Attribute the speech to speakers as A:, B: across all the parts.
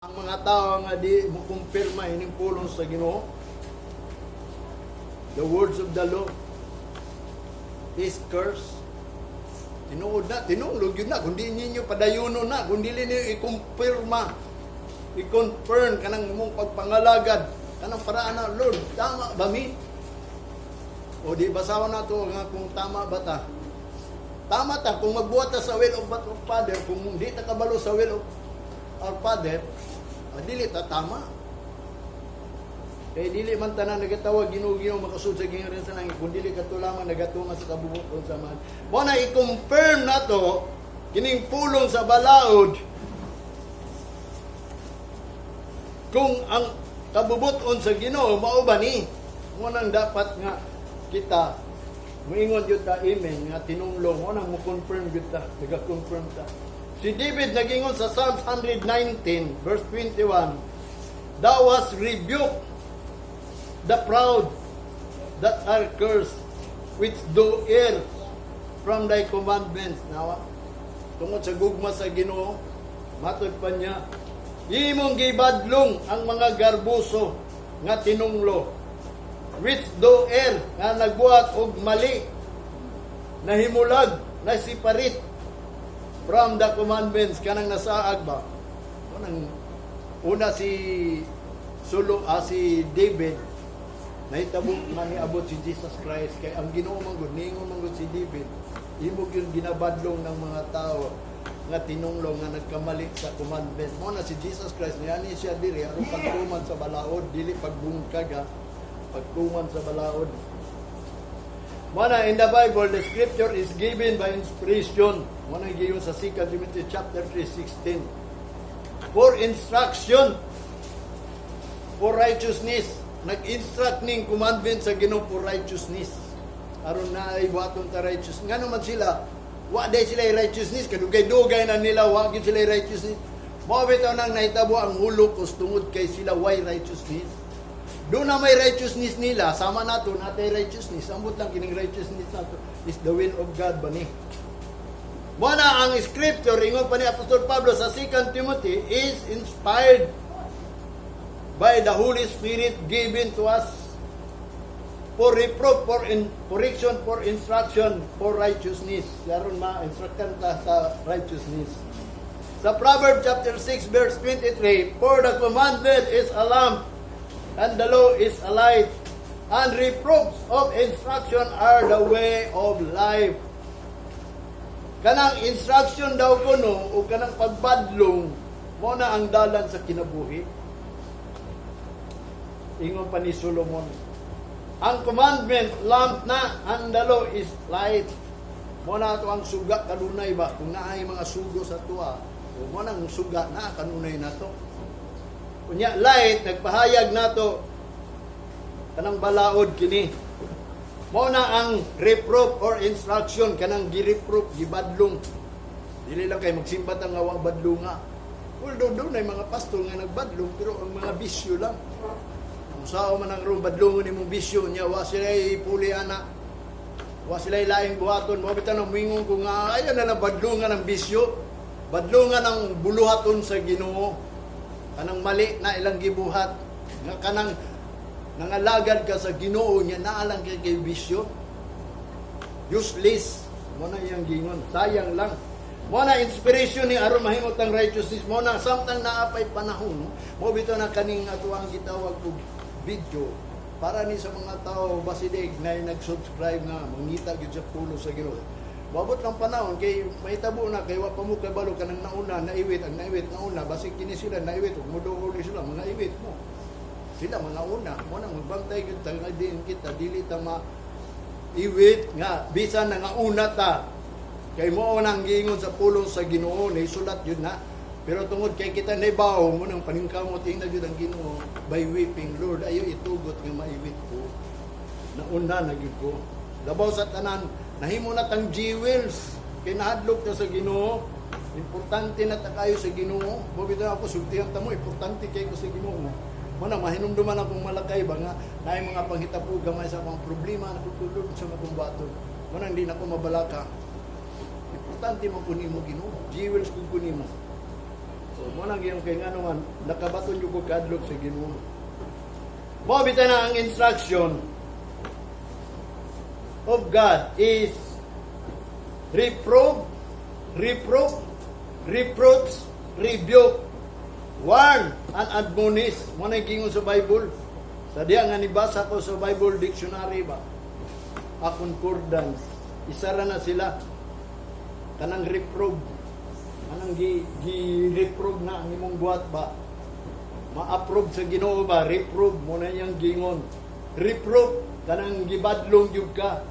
A: Ang mga tao nga di mo kumpirma ining pulong sa Ginoo, the words of the law is curse. Tinuod na, tinulog yun na. Kung di ninyo padayuno na, kung dili ninyo ikumpirma, i-confirm kanang imong pagpangalagad, kanang paraan na, "Lord, tama ba mi?" O di basahon nato nga kung tama ba ta. Tama ta kung magbuhat ta sa will of our Father. Kung di ta kabalo sa will of our Father, dili ta tama. Kay dili man tanan nagatawag "Ginoo, Ginoo" makasud sa gingharian sa langit, kun dili kadto lamang nagatuman sa kabubut-on sa Amahan. Mo na i-confirm nato kining pulong sa balaod kung ang kabubut-on sa Ginoo mao ba ni. Mo nang dapat nga kita muingon gyud ta amen nga tinunglo. Mo nang mo confirm gyud ta, naga-confirm ta. Si David nagingon sa Psalms 119 verse 21, "Thou hast rebuked the proud that are cursed, which do err from thy commandments." Nawa, tungod sa gugma sa Ginoo, matod pa niya, "Imong gibadlong ang mga garbuso nga tinunglo," which do err, nga nagbuhat og mali, nahimulag, nasiparit from the commandments, kanang nasaag ba. Kanang una si Sulo, si David, nahitabo nga niabot si Jesus Christ, kay ang Ginoo man gud niingon man gud si David, "Imo gyud ginabadlong ng mga tao nga tinunglo nga nagkamali sa commandment." Mo na si Jesus Christ niani siya diri aron pagtuman sa balaod, dili pagbungkag ha, pagtuman sa balaod. Mo na in the Bible, the scripture is given by inspiration. Mo na giyon sa 2 Timothy chapter 3:16. For instruction, for righteousness. Nag-instruct ning commandment sa Ginoo for righteousness. Aron na ay buhaton ta righteous. Ngano man sila, wa day sila righteousness, kadugay-dugay na nila wa gyud sila righteousness. Mao bitaw nang nahitabo ang Holocaust tungod kay sila way righteousness. Doon na may righteousness nila, sama nato natay righteousness. Ambot lang kining righteousness nato is the will of God ba ni. Mo na ang scripture, ingon pa ni Apostol Pablo sa 2 Timothy, is inspired by the Holy Spirit given to us for reproof, for correction, for instruction, for righteousness. Aron ma-instructan ta sa righteousness. Sa Proverbs chapter 6 verse 23, "For the commandment is a lamp, and the law is a light, and reproofs of instruction are the way of life." Kanang instruction daw kuno o kanang pagbadlong mo na ang dalan sa kinabuhi. Ingon pa ni Solomon, ang commandment lamp na, and the law is light. Mo na ato ang suga kanunay ba kung naay mga sugo sa tuwa. O mo nang suga na kanunay nato. Unya light nagpahayag nato kanang balaod kini. Mo na ang reproof or instruction, kanang gi-reproof, gibadlong. Dili lang kay magsimba ta nga wa badlonga. Although doon ay mga pastor nga nagbadlong, pero ang mga bisyo lang. Kung sao man ang ron badlongon nimong bisyo niya, wa sila ipuli ana. Wa sila laing buhaton. Mo bitaw nang muingon ko nga ayo na lang badlongan ang bisyo. Badlongan ang buluhaton sa Ginoo. Kanang mali na ilang gibuhat. Nga kanang nangalagad ka sa Ginoo niya naalang kay bisyo. Useless. Mo na iyang gingon. Sayang lang. Mo na inspiration ni aron mahimot ang righteousness. Mo na samtang naapay panahon, no? Mo bitaw na kaning ato ang gitawag og video para ni sa mga tao basidig na nag-subscribe nga mangita gyud sa pulong sa Ginoo. Moabot lang panahon kay mahitabo na kay wa pa mo kabalo kanang nauna naiwit ang naiwit nauna, basig kini sila naiwit ug moduol sila mga iwit mo. Sila mga una mo nang magbantay gyud ta nga diin kita dili ta ma iwit nga bisan na nga una ta, kay mo nang giingon sa pulong sa Ginoo, sulat yun na. Pero tungod kay kita naibaw mo nang paningkamot ing na gyud ang Ginoo by weeping, "Lord, ayo itugot nga maiwit ko, nauna na gyud ko." Labaw sa tanan, nahimo na tang jewels kay nahadlok ta sa Ginoo. Importante na ta kayo sa Ginoo. Mo bitaw ako sultihan ta mo, importante kay ko sa Ginoo. Mo na mahinumduman akong malakay ba nga naay mga panghitabo gamay sa akong problema natutulog sa akong baton. Mo nang di na ko mabalaka. Importante man ko nimo, Ginoo. Jewels ko nimo. So, mao nang giingon kay ngano man nakabaton jud ko kadlok sa Ginoo. Mao bitaw na ang instruction of God is reprove, reproof, reproach, rebuke, warn, and admonish. Mao na giingon sa Bible. Sa diya nga nibasa ko sa Bible dictionary ba, a concordance. Isa ra na sila. Kanang reprove. Kanang gi reprove na ang imong buhat ba. Ma-approve sa Ginoo ba, reprove mao na iyang gingon. Reproof, kanang gibadlong jud ka.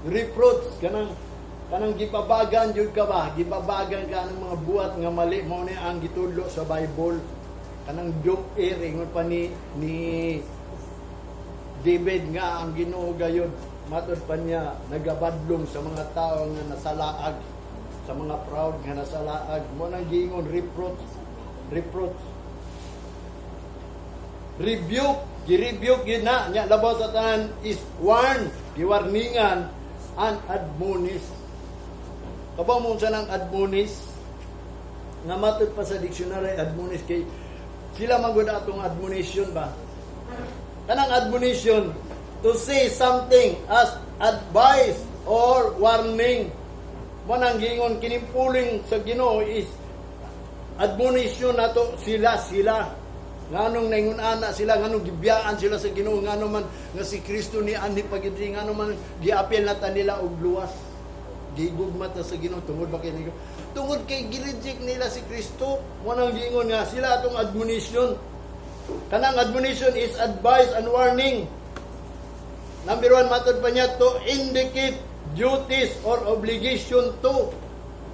A: Reproach, kanang gipabagan jud ka ba, gibabagan ka ng mga buhat nga mali. Mao na ang gitudlo sa Bible. Kanang joke air, ingon pa ni David nga ang Ginoo gayod, matod pa niya, nagabadlong sa mga tao nga nasalaag, sa mga proud nga nasalaag. Mao nang giingon reproach, reproach, rebuke, gi-rebuke yun na nya. Labaw sa tanan is warn, giwarningan, and admonish. Kabaw mo sa nang admonish nga matod pa sa dictionary? Admonish kay sila man gud atong admonition ba. Kanang admonition, to say something as advice or warning. Mao nang giingon kining puling sa Ginoo is admonition nato sila sila. Nganong naingon ana sila, nganong gibiyaan sila sa Ginoo, ngano man nga si Kristo ni anhi pagid, ngano man giapil na ta nila og luwas. Gigugma ta sa Ginoo tungod ba kay ni tungod kay gi-reject nila si Kristo. Mao nang giingon nga sila atong admonition. Kanang admonition is advice and warning. Number one, matod pa niya, to indicate duties or obligation to.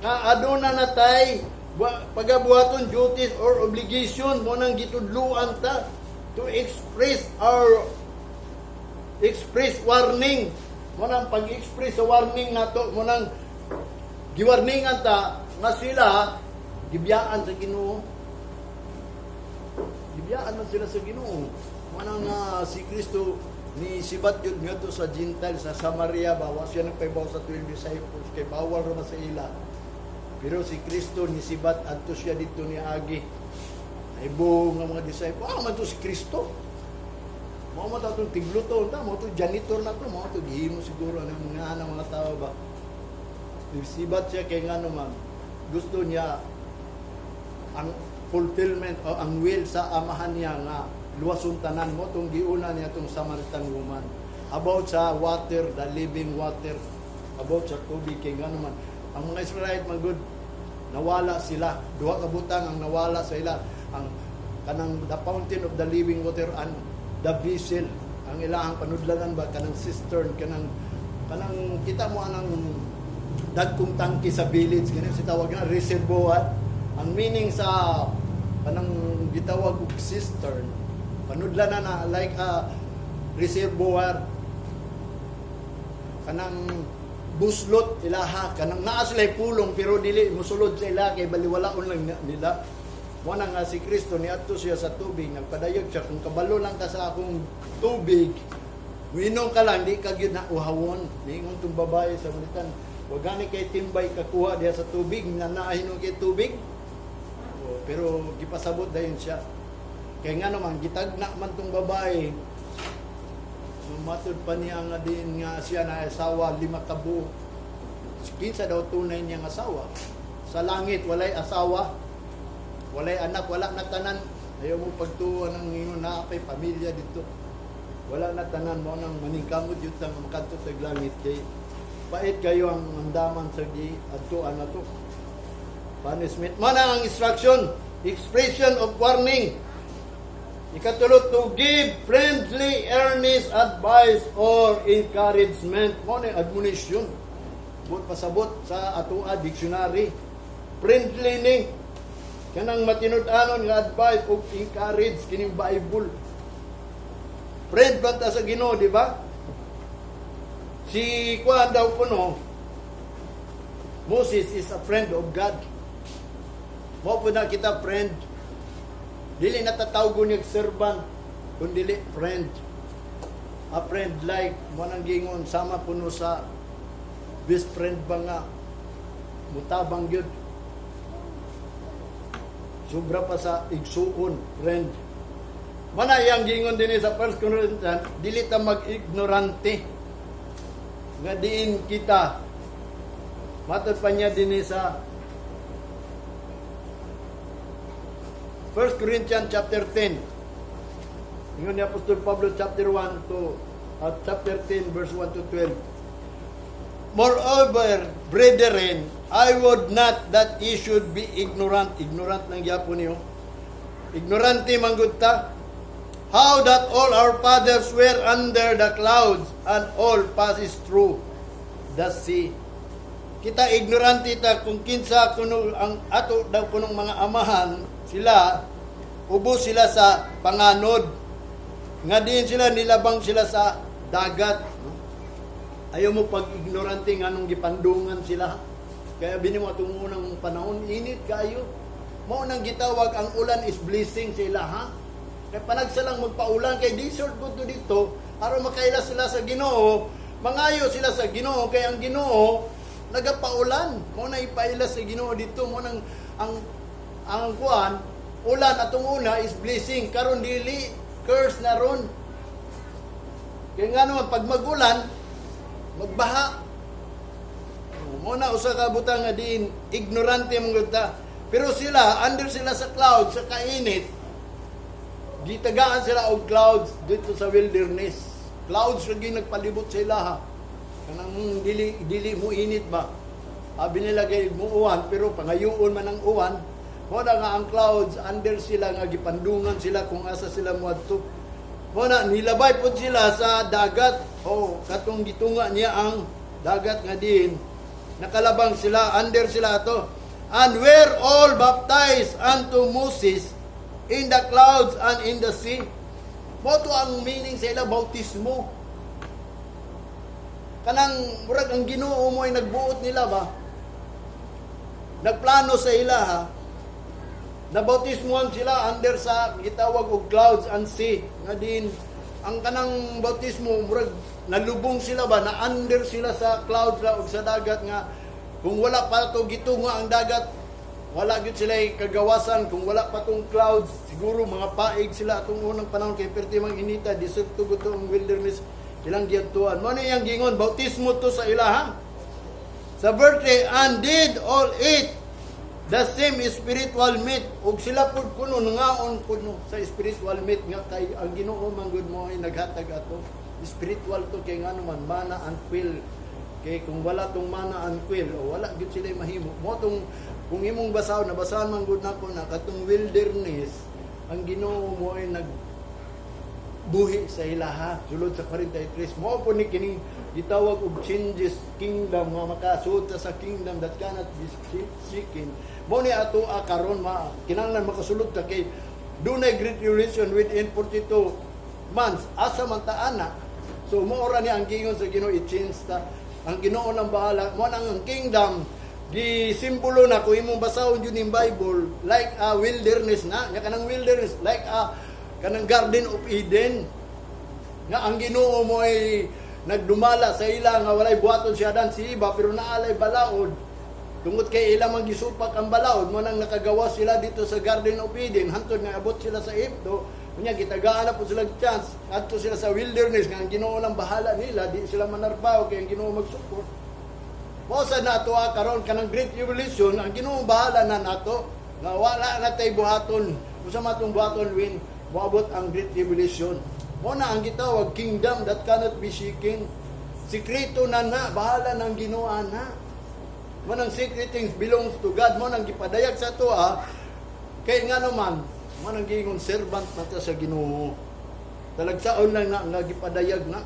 A: Nga aduna na tay pagabuhaton, duties or obligation. Mao nang gitudluan ta to express our express warning. Mao nang pag-express sa warning nato. Mao nang giwarningan ta nga sila gibiyaan sa Ginoo. Gibiyaan man sila sa Ginoo. Mao nang si Kristo ni sibat yun ngadto sa Gentile sa Samaria ba. Wa siya nagpahibaw sa 12 disciples kay bawal ra man sa ila. Pero si Kristo ni sibat adto siya dito ni agi. Naibo nga mga disciples, ah, man to si Kristo. Mao man ta itong tigluto ta, mao to janitor na to, mao to gihimo siguro ang mga anang mga tao ba. Sibat siya kay ngano man gusto niya ang fulfillment o ang will sa Amahan niya nga luwason tanan. Mao tong giuna niya tong Samaritan woman about sa water, the living water, about sa tubig, kay ngano man ang mga Israelite man gud nawala sila. Duha ka butang ang nawala sa ila, ang kanang the fountain of the living water and the vessel, ang ilahang panudlanan ba, kanang cistern, kanang kita mo anang dagkong tangki sa village, ganun si tawag na reservoir. Ang meaning sa kanang gitawag og cistern, panudla na like a reservoir, kanang buslot ilaha, kanang naa sila pulong pero dili musulod sa ila kay baliwalaon lang nila. Mo na nga si Kristo niadto siya sa tubig, nagpadayag siya, "Kung kabalo lang ka sa akong tubig, muinom ka lang, di ka gyud na uhawon." Niingon tong babae sa Samaritan, "Wa gani kay timbay kakuha diha sa tubig na naahinon kay tubig." Oh, pero gipasabot dayon siya kay nga naman gitagna man tong babae. Matod pa niya nga din nga siya na asawa, lima ka buok. Kinsa daw tunay niyang asawa? Sa langit walay asawa, walay anak, wala na tanan. Ayaw mo pagtuo ng ingon na kay pamilya dito. Wala na tanan. Mao nang maningkamot yun tang makadto sa langit kay pait kayo ang andaman sa gi adtuan na to. Punishment. Mao na ang instruction, expression of warning. Ikatulo, to give friendly, earnest advice or encouragement. Mao na yung admonition. Buot pasabot sa atoa dictionary. Friendly ni. Kanang matinud-anon nga advice o encourage kining Bible. Friend man ta sa Ginoo, di ba? Si Kuan daw kuno, Moses is a friend of God. Mao po na kita friend. Dili natatawgon niya servant, kun dili friend. A friend like mao nang gingon sama puno sa best friend ba nga mutabang gyud. Sobra pa sa igsuon, friend. Mana iyang gingon dinhi sa 1 Corinthians, dili ta mag-ignorante. Nga diin kita. Matod pa niya dinhi sa 1 Corinthians chapter 10. Ingon ni Apostol Pablo chapter 1 to chapter 10 verse 1 to 12. "Moreover, brethren, I would not that ye should be ignorant." Ignorant lang gyapon niyo. Ignorante manggod ta. "How that all our fathers were under the clouds and all passes through the sea." Kita, ignorante ta kung kinsa kuno ang ato daw kunong mga amahan. Sila, ubos sila sa panganod nga diin sila nilabang sila sa dagat. Ayaw mo pag ignorante nganong gipandungan sila. Kaya bini mo atong unang panahon, init kayo. Mao nang gitawag ang ulan is blessing sila, ha. Kay panagsa lang magpaulan kay desert ko to dito aron makaila sila sa Ginoo, mangayo sila sa Ginoo kay ang Ginoo nagapaulan. Mao na ipaila sa Ginoo dito. Mao nang ang kuan, ulan atong una is blessing, karon dili, curse na ron. Kaya nga naman pag magulan, magbaha. Mo na usa ka butang nga diin ignorante mong ta. Pero sila, under sila sa cloud, sa kainit, gitagaan sila og clouds dito sa wilderness. Clouds lagi nagpalibot sa ilaha. Kanang dili dili mo init ba? Abi nila kay muuwan pero pangayuon man ang uwan. Mo na nga ang clouds under sila nga gipandungan sila kung asa sila moadto. Mo na nilabay pod sila sa dagat. O katong gitunga niya ang dagat nga diin nakalabang sila, under sila ato. "And were all baptized unto Moses in the clouds and in the sea." Mo to ang meaning sa ila bautismo. Kanang murag ang Ginoo mo ay nagbuot nila ba? Nagplano sa ila, ha. Nabautismuhan sila under sa gitawag og clouds and sea nga din ang kanang bautismo, murag nalubong sila ba, na under sila sa clouds ra ug sa dagat nga kung wala pa to gitunga ang dagat, wala gyud sila kagawasan. Kung wala pa tong clouds, siguro mga paig sila atong unang panahon kay perti mang inita, deserto gud to ang wilderness ilang giadtuan. Mo na iyang gingon, bautismo to sa ilaha. Sa verse 3, "And did all eat the same spiritual meat." Ug sila pud kuno nangaon kuno sa spiritual meat nga kay ang Ginoo man gud mo ay naghatag ato. Spiritual to kay ngano man, manna and quail. Kay kung wala tong manna and quail, o wala gyud sila mahimo. Mo tong kung imong basahon, nabasahan man gud nako na katong wilderness, ang Ginoo mo ay nag buhi sa ilaha sulod sa 43. Mo po ni kining gitawag og changes kingdom nga makasuod ta sa kingdom that cannot be shaken. Mo ni ato karon ma kinahanglan makasulod ta kay dunay great tribulation within 42 months. Asa man ta ana? So mo ora ni ang gingon sa Ginoo, i-change ta. Ang Ginoo nang bahala. Mo nang ang kingdom gi simbolo na kung imong basahon yun in Bible like a wilderness na nya, kanang wilderness like a kanang Garden of Eden nga ang Ginoo mo ay nagdumala sa ila nga walay buhaton si Adan, si Eva, pero naalay balaod. Tungod kay ila man gisupak ang balaod, mo nang nakagawa sila dito sa Garden of Eden hantod nga abot sila sa Egypto. Unya gitagaan na po sila chance adto sila sa wilderness nga ang Ginoo nang bahala nila, di sila manarbaho kay ang Ginoo mag-support. Mo sa nato karon, kanang great tribulation, ang Ginoo bahala na nato nga wala na tay buhaton. Usa man buhaton when moabot ang great tribulation? Mo na ang gitawag kingdom that cannot be shaken. Sikreto na na, bahala ng Ginoo na. Mo nang secret things belongs to God. Mo nang gipadayag sa ato kay nga naman, mo nang giingon servant na ta sa Ginoo. Talagsaon lang na nga gipadayag na.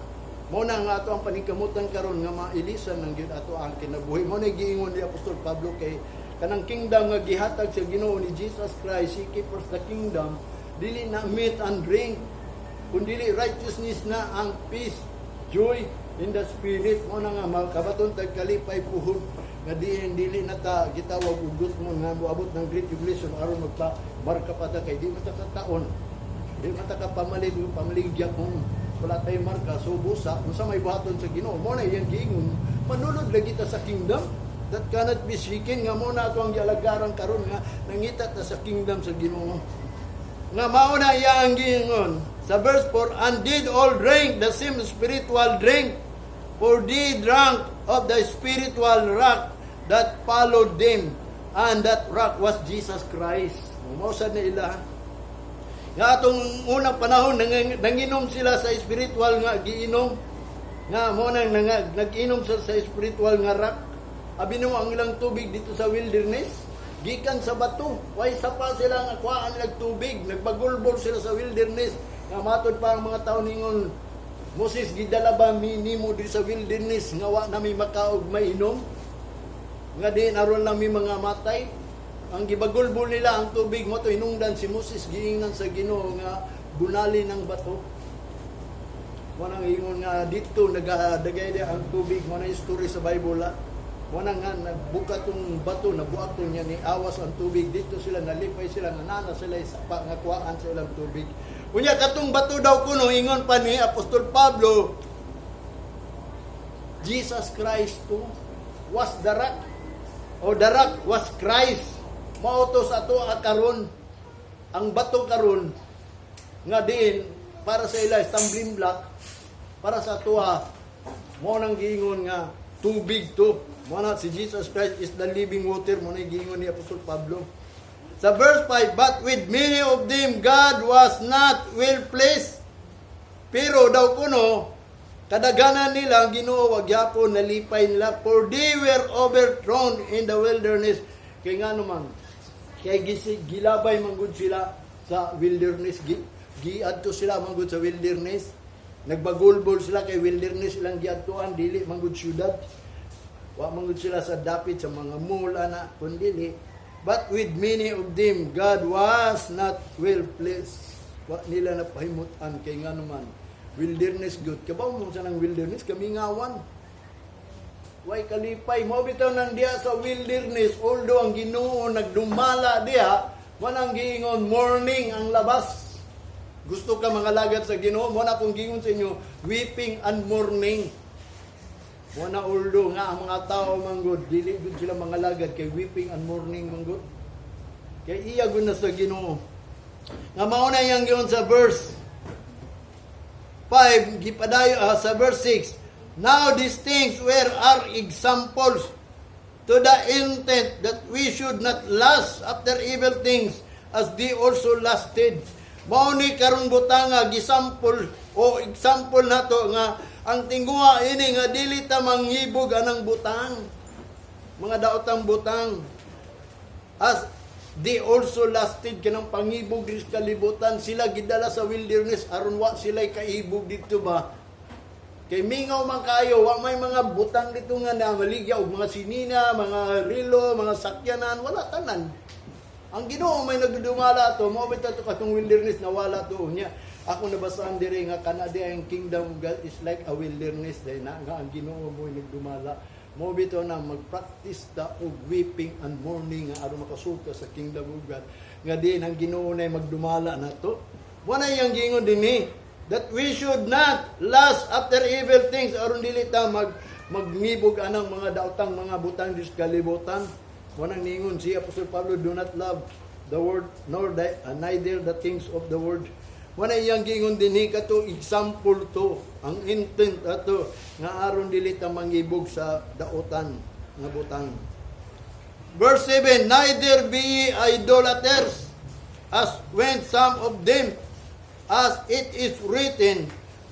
A: Mo na nga ato ang paningkamutan karon nga mailisan ng gyud ato ang kinabuhi. Mo na giingon ni Apostol Pablo kay kanang kingdom nga gihatag sa Ginoo ni Jesus Christ, he keepers the kingdom, dili na meat and drink, kundi righteousness na ang peace, joy in the Spirit. Mo na nga makabaton tag kalipay puhon nga diin dili na ta gitawag ugot mo nga moabot ng great tribulation aron magpa marka pa ta kay di man ta kataon, di man ta ka pamalit pamaligya kung wala tay marka. So busa, unsa may buhaton sa Ginoo? Mo na iyang giingon, manunod lagi ta sa kingdom. that cannot be shaken, nga mao na ato ang gialagaran karon nga nangita ta sa kingdom sa Ginoo. Nga mao na iya ang giingon sa verse 4, "And did all drink the same spiritual drink, for they drank of the spiritual rock that followed them, and that rock was Jesus Christ." Mao sad na ila nga atong unang panahon nanginom sila sa spiritual nga giinom, nga mo nang nag-inom sila sa spiritual nga rock. Abi nimo ang ilang tubig dito sa wilderness gikan sa bato. Way sapa sila nga kuhaan nilang tubig. Nagbagulbol sila sa wilderness nga matod pa ang mga tao ningon, "Moses, gidala ba mi nimo diri sa wilderness nga wa na mi makaog mainom, nga di aron lang mi mga matay?" Ang gibagulbol nila ang tubig mo to hinungdan si Moses giingnan sa Ginoo nga bunali ng bato. Mo nang ingon nga dito nagadagay di ang tubig. Mo na story sa Bible la. Mo na nga nagbuka tong bato, nabuak to niya ni awas ang tubig dito. Sila nalipay sila nga nana sila isa pa nga kuhaan sa ilang tubig. Unya katong bato daw kuno, ingon pa ni Apostol Pablo, Jesus Christ to was the rock o the rock was Christ. Mao to sa ato karon, ang bato karon nga diin para sa ila stumbling block, para sa atoa mo nang giingon nga tubig to. Mo na si Jesus Christ is the living water. Mo na giingon ni Apostol Pablo sa verse 5, "But with many of them God was not well pleased." Pero daw kuno kadaghanan nila ang Ginoo wa gyapon nalipay nila, "for they were overthrown in the wilderness." Kay nga naman, kay gilabay man gud sila sa wilderness, giadto sila man gud sa wilderness. Nagbagulbol sila kay wilderness ilang giadtuan, dili man gud syudad. Wa man gud sila sa dapit sa mga mall ana, kundili. "But with many of them God was not well pleased." Wa nila napahimutan kay nga naman, wilderness good. Kabaw mo sa nang wilderness, kamingawan. Way kalipay mo bitaw nang diha sa wilderness, although ang Ginoo nagdumala diha, manang giingon morning ang labas. Gusto ka mga lagad sa Ginoo, mo na akong giingon sa inyo, weeping and mourning. Mo na although nga ang mga tao manggod, dili gud sila mga lagad kay weeping and mourning manggod. Kay iya gud na sa Ginoo. Nga mao na iyang giingon sa verse 5, gipadayo sa verse 6, "Now these things were our examples to the intent that we should not lust after evil things as they also lusted." Mao ni karon butanga gisample o example nato nga ang tinguha ini nga dili ta manghibog anang butang. Mga daotang butang. "As they also lusted," kanang pangibog diri sa kalibutan. Sila gidala sa wilderness aron wa sila kaibog dito ba. Kay mingaw man kayo, wa may mga butang dito nga na maligya og mga sinina, mga relo, mga sakyanan, wala tanan. Ang Ginoo may nagdudumala to, mao bitaw to katong wilderness nawala to niya. Ako nabasaan diri nga kana di ang kingdom of God is like a wilderness dahil na nga ang Ginoo mo nagdumala. Mao bitaw na mag-practice ta og weeping and mourning nga aron makasuka sa kingdom of God. Nga diin ang Ginoo na magdumala nato. Wala yang giingon dinhi that we should not lust after evil things, aron dili ta magnibog anang mga daotang mga butang dis kalibutan. Wanang ningon si Apostol Pablo, "Do not love the world nor neither the things of the world." Wala iyang giingon dinhi kato example to ang intent ato nga aron dili ta mangibog sa daotan nga butang. Verse 7, "Neither be ye idolaters, as went some of them, as it is written,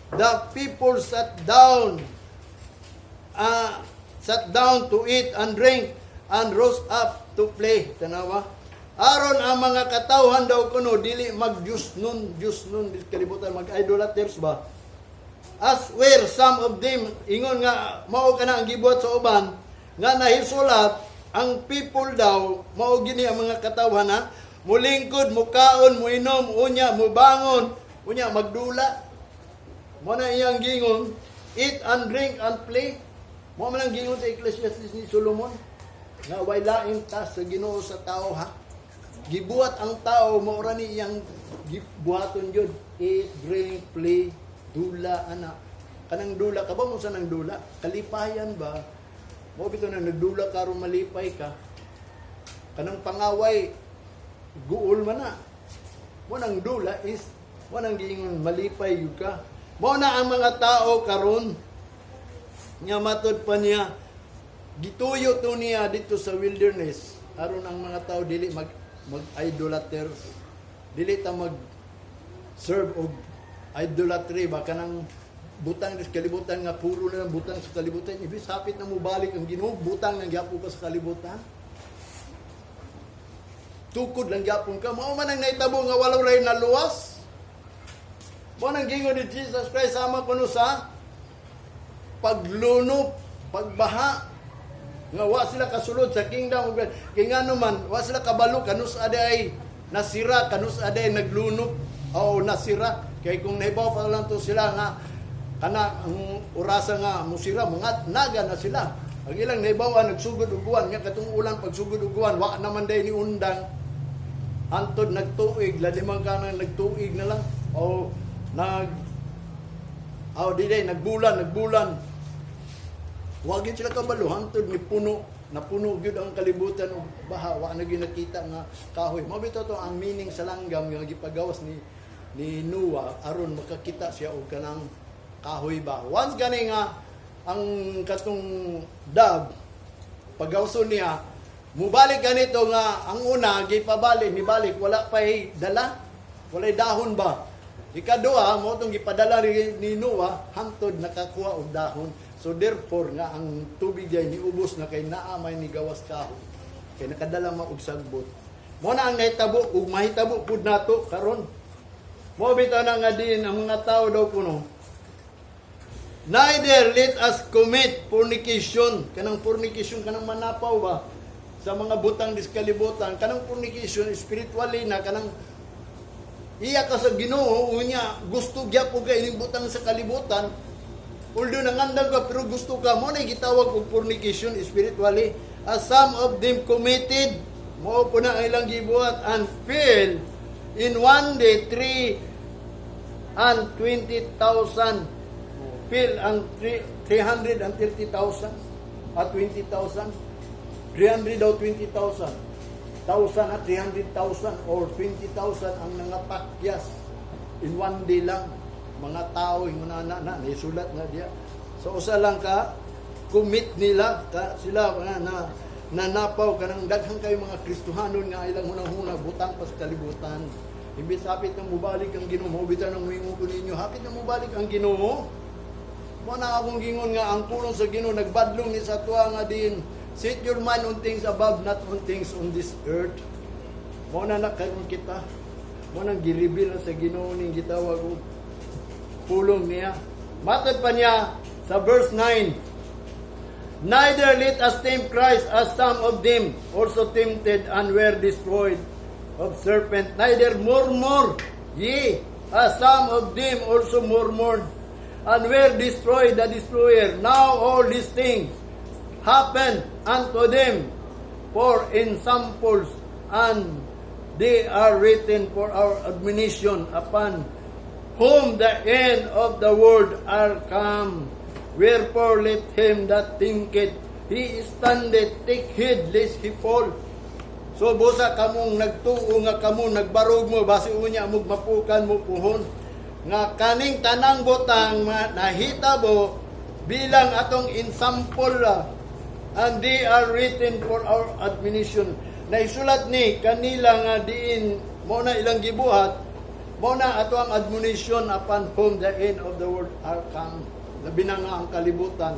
A: the people sat down to eat and drink, and rose up to play." Tanawa. Aron ang mga katawhan daw kuno dili mag nun, Diyos nun, di kalibutan, mag idolaters ba? "As were some of them," ingon nga mao kana ang gibuhat sa uban nga nahisulat, ang people daw mao gini ang mga katawhan ha, mulingkod, mukaon, muinom, unya mubangon, unya magdula. Mo na iyang gingon, "Eat and drink and play." Mo man ang gingon sa Ecclesiastes ni Solomon nga way laing task sa Ginoo sa tao ha. Gibuhat ang tao, mao ra ni iyang gibuhaton jud, eat, drink, play, dula ana. Kanang dula ka ba mo sa nang dula? Kalipayan ba? Mao bitaw na nagdula ka aron malipay ka. Kanang pangaway, guol man na. Mo nang dula is mo nang giingon malipay yun ka. Mo na ang mga tao karon nga matod pa niya, gituyo to niya dito sa wilderness aron ang mga tao dili mag mag idolaters, dili ta mag serve og idolatry ba, kanang butang sa kalibutan nga puro na lang butang sa kalibutan. Ibis hapit na mobalik ang Ginoo, butang nang gyapon ka sa kalibutan, tukod lang gyapon ka. Mao man ang nahitabo nga wala ray naluwas. Mao nang gingon ni Jesus Christ sama kuno sa paglunop, pagbaha, nga wa sila kasulod sa kingdom of God. Kay ngano man, wa sila kabalo kanus aday nasira, kanus aday naglunop o nasira. Kay kung nahibaw pa lang to sila nga kana ang orasa nga musira, mga naga na sila. Ang ilang nahibaw, nagsugod og uwan nga katong ulan, pagsugod og uwan, wa naman day ni undang. Hantod nagtuig, ladiman ka nang nagtuig na lang o nag aw di day nagbulan, nagbulan. Wa gyud sila kabalo hantod ni puno, napuno gyud ang kalibutan og baha, wa na gyud nakita nga kahoy. Mao bitaw to ang meaning sa langgam nga gipagawas ni Noah aron makakita siya og kanang kahoy ba. Once gani nga ang katong dove pagawson niya, mubalik ganito nga ang una gipabalik, nibalik, wala pay dala, walay dahon ba. Ikaduha mo tong gipadala ni Noah hangtod nakakuha og dahon. So therefore nga ang tubig ay niubos na kay naa may ni gawas kahoy, kay nakadala ma og sagbot. Mo na ang nahitabo ug mahitabo pud nato karon. Mo bitaw na nga din ang mga tao daw kuno. Neither let us commit fornication. Kanang fornication, kanang manapaw ba? Sa mga butang dis kalibutan. Kanang fornication, spiritually na, kanang iya ka sa Ginoo, unya, gusto gyapon ka ining butang sa kalibutan. Although nangandam ka, pero gusto ka, mo na gitawag og fornication spiritually. As some of them committed, mo po na ang ilang gibuhat and fell in one day 320,000. Fell ang 330,000 at 20,000. 300 daw 20,000. Thousand at 300,000 or 20,000 ang nangapakyas in one day lang. Mga tao yung na na na naisulat nga diya. So usa lang ka commit nila ka sila nga na nanapaw kanang daghan kayo mga Kristohanon nga ilang hunang-huna butang pa sa kalibutan. Imbis hapit na mubalik ang Ginoo, mao bitaw nang muingon ko ninyo, hapit na mubalik ang Ginoo. Mo na akong gingon nga ang pulong sa Ginoo nagbadlong ni sa tuwa nga din. Set your mind on things above, not on things on this earth. Mo na na karon kita. Mo nang gireveal na sa Ginoo ning gitawag og pulong niya. Matod pa niya sa verse 9. Neither let us tempt Christ, as some of them also tempted and were destroyed of serpent. Neither murmur ye, as some of them also murmured and were destroyed the destroyer. Now all these things happened unto them for ensamples, and they are written for our admonition, upon whom the end of the world are come. Wherefore let him that thinketh he standeth take heed lest he fall. So busa kamong nagtuo nga kamo nagbarog mo, basi unya mo mapukan mo puhon nga kaning tanang butang nahitabo bilang atong ensample and they are written for our admonition. Naisulat ni kanila nga diin mo na ilang gibuhat, mo na ato ang admonition, upon whom the end of the world are come. Labi na nga ang kalibutan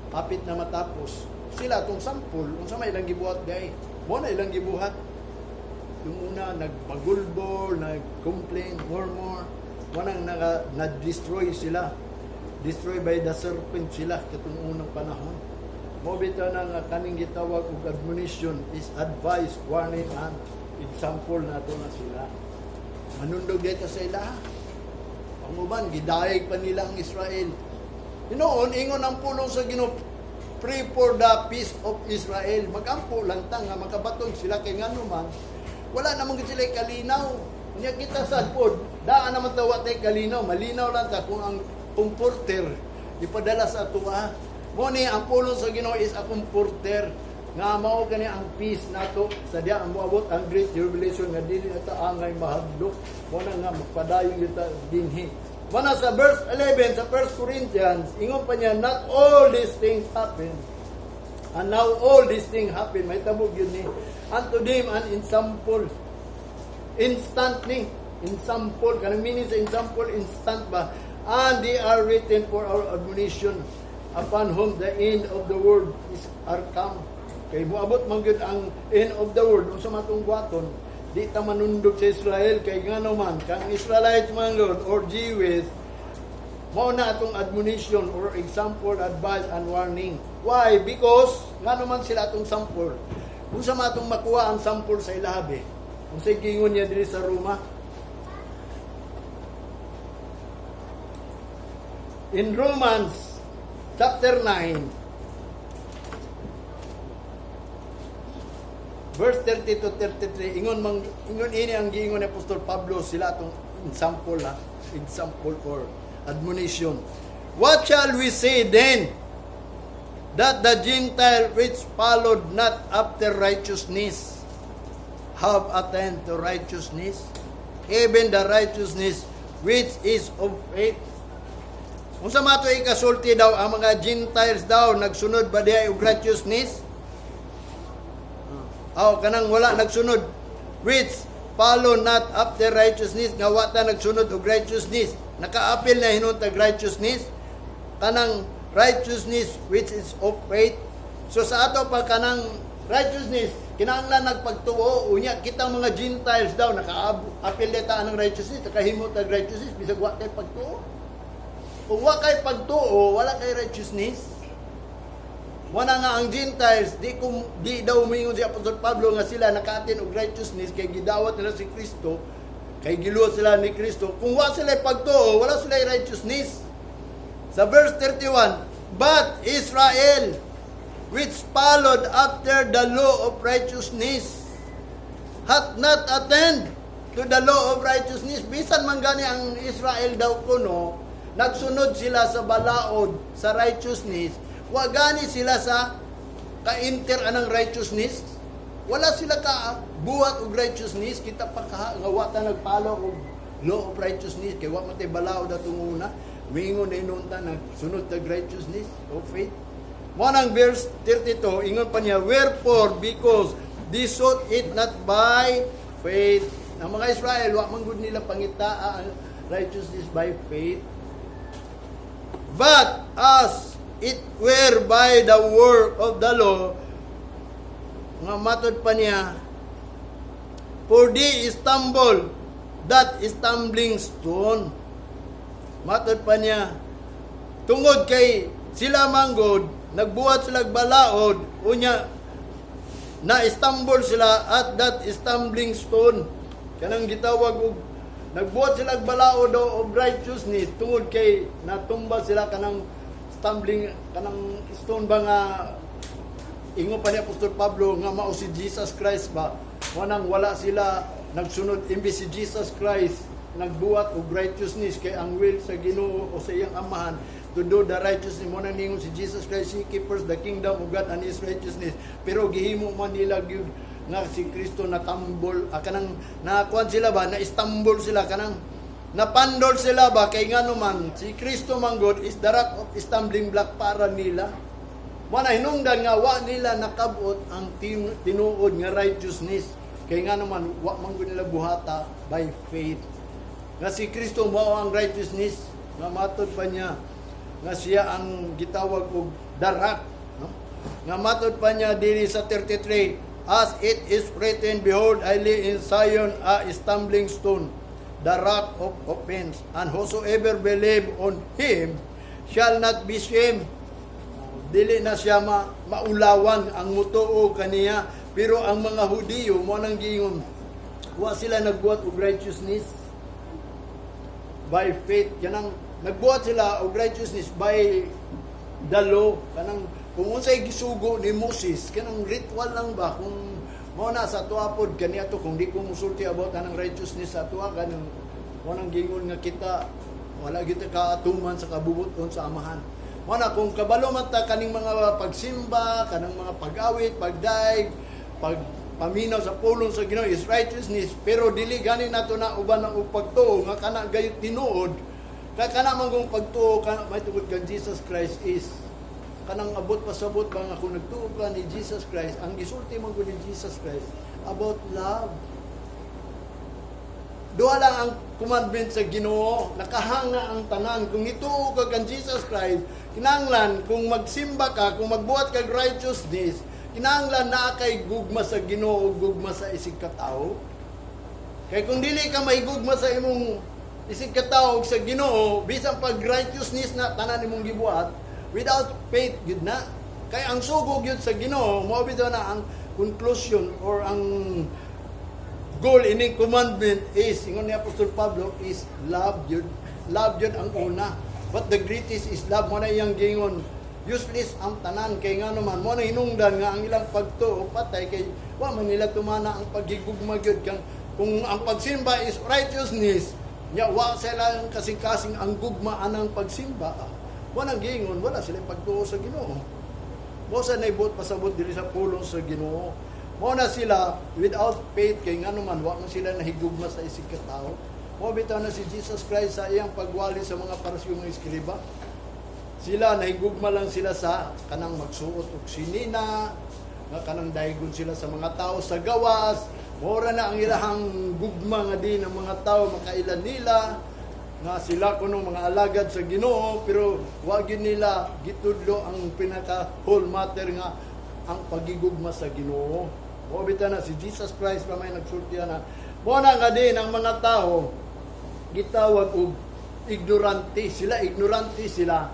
A: kapit na matapos, sila atong sampol unsa may ilang gibuhat gay mo na ilang gibuhat. Yung una nagpagulbol, nag-complain, murmur, wanang naka, na-destroy sila, destroy by the serpent sila katong unang panahon. Mo bitaw na nga kaning gitawag og admonition is advice, warning and example nato na sila manundog dito sa ilaha. Ang uban gidayeg pa nila ang Israel. Hinoon, ingon ang pulong sa Ginoo, "Pray for the peace of Israel." Magampo lang ta nga makabaton sila kay ngano man wala namang gid sila kalinaw. Nya kita sad pod, daan naman ta wa tay kalinaw, malinaw lang ta kung ang comforter ipadala sa atoa. Mo ni ang pulong sa Ginoo is a comforter nga mao kani ang peace nato sa diya ang moabot ang great tribulation nga dili na ta angay mahadlok. Mo na nga magpadayon kita dinhi. Mo na sa verse 11 sa 1 Corinthians, ingon pa niya, "Not all these things happen." And now all these things happen, may tabog yun ni unto them an ensample. Instant ni ensample, kanang meaning sa ensample, instant ba? And they are written for our admonition, upon whom the end of the world is are come. Kay moabot man gyud ang end of the world, unsa man tong buhaton? Di ta manundog sa Israel kay ngano man kang Israelites man Lord or Jewish. Mao na atong admonition or example, advice and warning. Why? Because ngano man sila atong sample? Unsa man atong makuha ang sample sa ilabi? Unsay giingon niya diri sa Roma? In Romans chapter 9 verse 30 to 33, ingon mang ingon ini ang giingon ni Apostol Pablo, sila atong example ha, example or admonition. What shall we say then? That the Gentile which followed not after righteousness have attained to righteousness, even the righteousness which is of faith. Unsa man to ikasulti daw ang mga Gentiles daw, nagsunod ba diay og righteousness? Aw, kanang wala nagsunod, which follow not after righteousness, nga wa ta nagsunod og righteousness, nakaapil na hinuon tag righteousness, kanang righteousness which is of faith. So sa ato pa, kanang righteousness kinahanglan nagpagtuo. Unya kitang mga Gentiles daw, nakaapil ta ang righteousness, nakahimo tag righteousness bisag wa kay pagtuo. Kung wa kay pagtuo, wala kay righteousness. Wala nga ang Gentiles, di daw umingon si Apostol Pablo nga sila naka-attain og righteousness kay gidawat nila si Kristo, kay giluwas sila ni Kristo. Kung wa sila pagtuo, wala sila righteousness. Sa verse 31, "But Israel, which followed after the law of righteousness, hath not attained to the law of righteousness." Bisan man gani ang Israel daw kuno, nagsunod sila sa balaod sa righteousness, wa gani sila sa ka-enter anang righteousness. Wala sila ka buhat og righteousness. Kita pa kaha nga wa ta nagpalo og law of righteousness kay wa man tay balaod atong una. Mingon na hinuon ta nagsunod tag righteousness of faith. Mo nang verse 32, ingon pa niya, "Wherefore, because they sought it not by faith." Ang mga Israel, wa man gud nila pangitaa ang righteousness by faith. "But as it were by the work of the law," nga matod pa niya, "for they stumble that stumbling stone." Matod pa niya, tungod kay sila manggod, nagbuhat sila balaod, unya, na-stumble sila at that stumbling stone. Kanang gitawag og nagbuhat sila balaod of righteousness tungod kay natumba sila kanang stumbling, kanang stone ba nga ingon pa ni Apostol Pablo nga mao si Jesus Christ ba. Wanang wala sila nagsunod, imbes si Jesus Christ nagbuhat og righteousness kay ang will sa Ginoo o sa iyang Amahan to do the righteousness. Mo nang ningon si Jesus Christ, "Seek ye first the kingdom of God and His righteousness," pero gihimo man nila gyud nga si Kristo natambol, kanang nakuan sila ba, na stumble sila, kanang napandol sila ba, kay ngano man si Kristo man God is the rock of stumbling block para nila. Wala hinungdan nga wa nila nakabot ang tinuod nga righteousness. Kay nga naman, wa man gud nila buhata by faith. Nga si Kristo mao ang righteousness, nga matod pa niya nga siya ang gitawag og the rock, no? Nga matod pa niya diri sa 33, "As it is written, behold, I lay in Zion a stumbling stone, the rock of offense, and whosoever believe on him shall not be shamed." Dili na siya maulawan ang mutuo kaniya. Pero ang mga Hudiyo, mo nang giingon, wa sila nagbuhat og righteousness by faith. Kanang nagbuhat sila og righteousness by the law, kanang kung unsay gisugo ni Moses, kanang ritual lang ba. Kung mao na sa atoa pod kaniadto, kung di ko musulti about anang righteousness sa atoa, kanang mo nang giingon nga kita wala kita kaatuman sa kabubuton sa Amahan. Mao na kung kabalo man ta kaning mga pagsimba, kanang mga pag-awit, pagdayeg, pag paminaw sa pulong sa Ginoo is righteousness, pero dili gani nato na uban ang pagtuo nga kana gayud tinuod, kay kana man kung pagtuo kana may tungod kang Jesus Christ is kanang abot pasabot ba nga kung nagtuo ka ni Jesus Christ, ang gisulti man gud ni Jesus Christ about love. Duha lang ang commandment sa Ginoo, nakahanga ang tanan. Kung ituo ka kan Jesus Christ, kinahanglan kung magsimba ka, kung magbuhat kag righteousness, kinahanglan naa kay gugma sa Ginoo, gugma sa isig katawo. Kay kung dili ka mahigugma sa imong isig katawo ug sa Ginoo, bisan pag righteousness na tanan imong gibuhat, without faith gyud na. Kay ang sugo gyud sa Ginoo, mao bitaw na ang conclusion or ang goal ini commandment is, ingon ni Apostol Pablo, is love yun. Love yun ang una. But the greatest is love. Mao na iyang gingon, useless ang tanan, kay nga naman mao na hinungdan nga ang ilang pagtuo patay, kay wa man nila tumana ang paghigugma gyud. Kang kung ang pagsimba is righteousness nya, wa sila ang kasing-kasing ang gugma anang pagsimba, wa nang giingon wala sila pagtuo sa Ginoo. Mao sa naibot pasabot diri sa pulong sa Ginoo. Mao na sila without faith, kay ngano man wa man sila nahigugma sa isig ka tawo. Mao bitaw na si Jesus Christ sa iyang pagwali sa mga Parisiyo, mga eskriba. Sila nahigugma lang sila sa kanang magsuot og sinina, nga kanang daygon sila sa mga tao sa gawas. Mora na ang ilahang gugma nga di ng mga tao makailan nila nga sila kuno mga alagad sa Ginoo, pero wa gyud nila gitudlo ang pinaka whole matter nga ang pagigugma sa Ginoo. Mao bitaw na si Jesus Christ pa may nagsulti na. Mao na nga din ang mga tao gitawag og ignorante sila, ignorante sila.